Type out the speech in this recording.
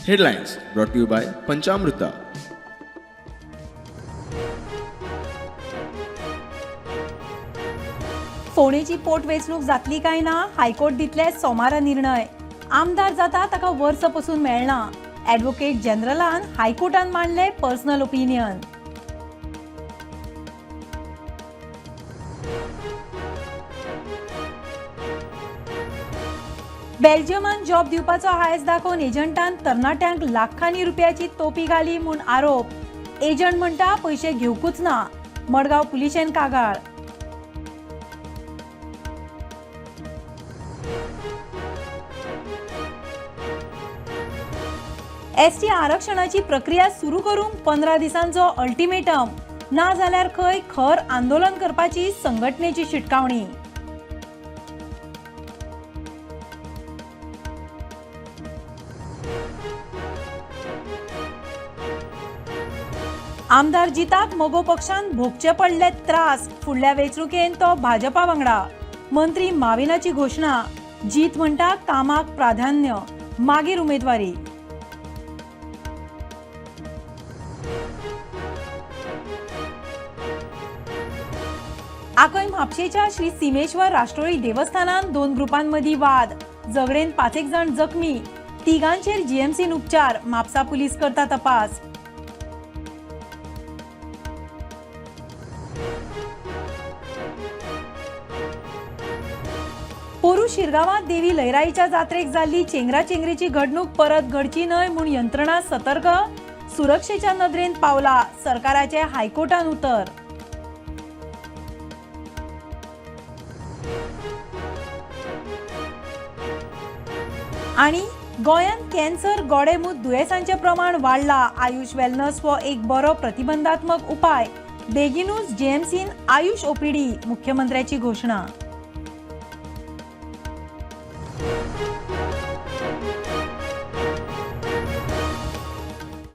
Headlines brought to you by Panchamruta. फोंडेची पोटवेंचणूक जातली काय ना हायकोर्ट दितले सोमारा निर्णय. आमदार जाता ताका वर्स पसून मेळना. ॲडव्होकेट जनरलान हायकोर्टान मांडले पर्सनल ओपिनियन. बेल्जियमान जॉब दिवपाचो हांयस दाखोवन एजंटान तरणाट्यांक लाखांनी रुपयाची तोपी घाली म्हूण आरोप. एजंट म्हणटा पयशे घेवकूच ना. मडगांव पुलिशेन कागाळ. एसटी आरक्षणाची प्रक्रिया सुरू करूंक 15 दिसांचो अल्टिमेटम, ना जाल्यार खंय खर आंदोलन करपाची संघटनेची शिटकावणी. आमदार जिताक मगो पक्षान भोगचे पडले त्रास, फुडल्या वेंचणुकेंत तो भाजपा वांगडा. मंत्री माविनाची घोशणा. जीत म्हणटा कामाक प्राधान्य, मागीर उमेदवारी. आकय म्हापशेच्या श्री सिमेश्वर राष्ट्रोळी देवस्थानान 2 ग्रुपांमदीं वाद, झगडेन 5 जाण जखमी, तिगांचेर जीएमसीन उपचार, म्हापसा पुलीस करता तपास. पोरू शिरगांवांत देवी लयराईच्या जात्रेक जाल्ली चेंगराचेंगरीची घडणूक परत घडची न्हय म्हूण यंत्रणा सतर्क, सुरक्षेच्या नदरेन पावला सरकाराचे हायकोर्टान उतर. आनी गोंयांत कॅन्सर, गोडेंमूत दुयेंसांचें प्रमाण वाडला. आयुष वेलनस हो एक बरो प्रतिबंधात्मक उपाय. बेगीनूच जीएमसीन आयुष ओपीडी, मुख्यमंत्र्याची घोशणा.